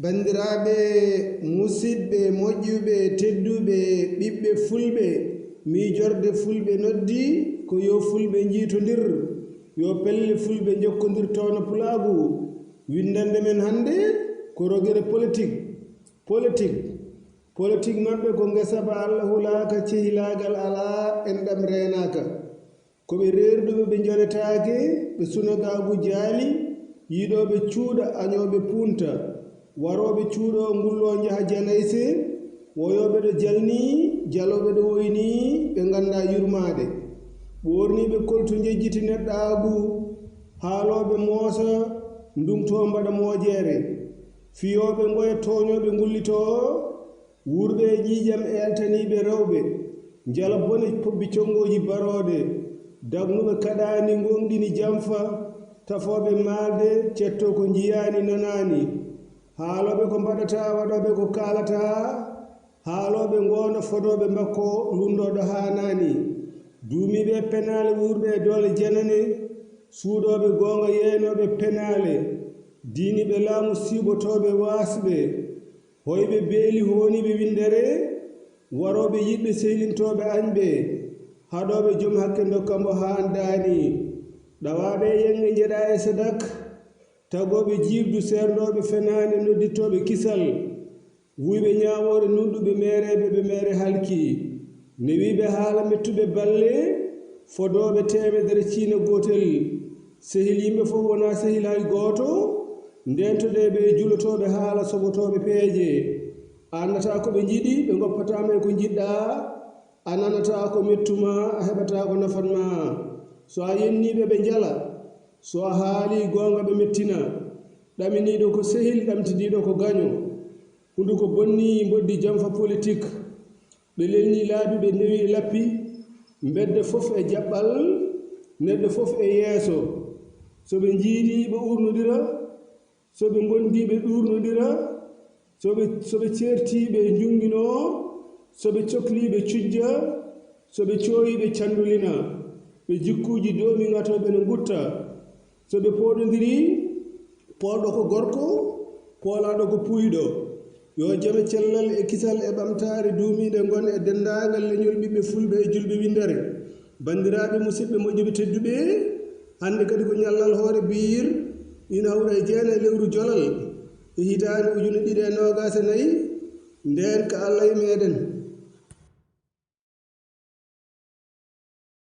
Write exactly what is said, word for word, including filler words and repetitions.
Banndiraaɓe, musidɓe moƴƴuɓe, tedduɓe, ɓiɓɓe fulɓe, miijorde fulɓe noddi ko yo fulɓe njiitondir, yo pelle fulɓe njokkondir towna pulaagu. Winndannde men hannde ko rogere politik. Politik. Politik maɓɓe ko ngesa ba Alla hulaaka, cehilaagal alaa, enɗam reenaaka. Ko ɓe reerɗuɓe, ɓe njonetaake, ɓe sunagaagu jaali, yiɗooɓe cuuɗa, añooɓe puunta, warooɓe cuuɗo, ngulloo njaha janayse, woyooɓe ɗo jalnii, jalooɓe ɗo woynii, ɓe nganndaa yurmaade. Ɓoorniiɓe koltu njejjiti neɗɗaagu, haalooɓe moosa, ndumtoo mbaɗa moojeere. Fiyooɓe ngoya, tooñooɓe ngullitoo, wuurɓe e ƴiiƴam, eeltaniiɓe rewɓe, njala bone pobbi conngooji barooɗe, dagnuɓe kaɗaani, ngooŋɗini jamfa, tafooɓe maalde, cettoo ko njiyaani nanaani, haalooɓe ko mbaɗataa, waɗooɓe ko kaalataa, haalooɓe ngoonda, fodooɓe mbakko, lunndoo ɗo haanaani, duumiiɓe e penaale, wuurɓe e doole janane, suuɗooɓe goonga, yeeynooɓe penaale, diiniiɓe laamu, siiɓotooɓe waasɓe, hoyɓe beeli, hooniiɓe winndere, warooɓe yiɗɓe, sehlintooɓe añɓe, haɗooɓe joom hakke, ndokka mbo haandaani, ɗawaaɓe e yeŋŋe, njeɗaa e sadak, tagooɓe jiiɓdu, seerndooɓe fenaande, noddittooɓe kisal, wuyɓe ñaawoore, nunɗuɓe meereeɓe, ɓe meere halki, newiiɓe haala, mettuɓe balle, fodooɓe teemedere ciine gootel, sehil yimɓe fof wonaa sehil hay gooto, ndeentoɗeeɓe, julotooɓe haala, soɓotooɓe peeje, a anndataa ko ɓe njiɗi, ɓe ngoppataa ma e ko njiɗɗaa, a nanataa ko mettu ma, a heɓataa ko nafan ma. So a yennii ɓe, ɓe njala, so a haalii goonga, ɓe mettina. Ɗaminiiɗo ko sehil, ɗamtiniiɗo ko gaño. Hunduko bonnii, mboddi jamfa politik. Ɓe lelnii laabi, ɓe ndewi e lappi, mbedda fof e jaɓɓal, neɗɗo fof e yeeso. So ɓe njiidii, ɓe uurnondira, so ɓe ngondii, ɓe ɗuurnondira, so ɓe, so ɓe ceertii, ɓe njunnginoo, so ɓe coklii, ɓe cujja, so ɓe cooyii, ɓe canndolina, ɓe jikkuuji doomi ŋatoo, ɓe no ngutta. So ɓe pooɗondirii, poolɗo ko gorko, poolaaɗo ko puuyɗo. Yo jam e cellal e kisal e ɓamtaare duumiinde ngon e denndaangal leñol ɓiɓɓe fulɓe e julɓe winndere. Banndiraaɓe, musidɓe moƴƴuɓe tedduɓe, hannde kadi ko ñallal hoore biir, ina hawra e jeenayi lewru jolal, e hitaande ujune ɗiɗi e noogaas e nayi, ndeen ka Alla e meeɗen.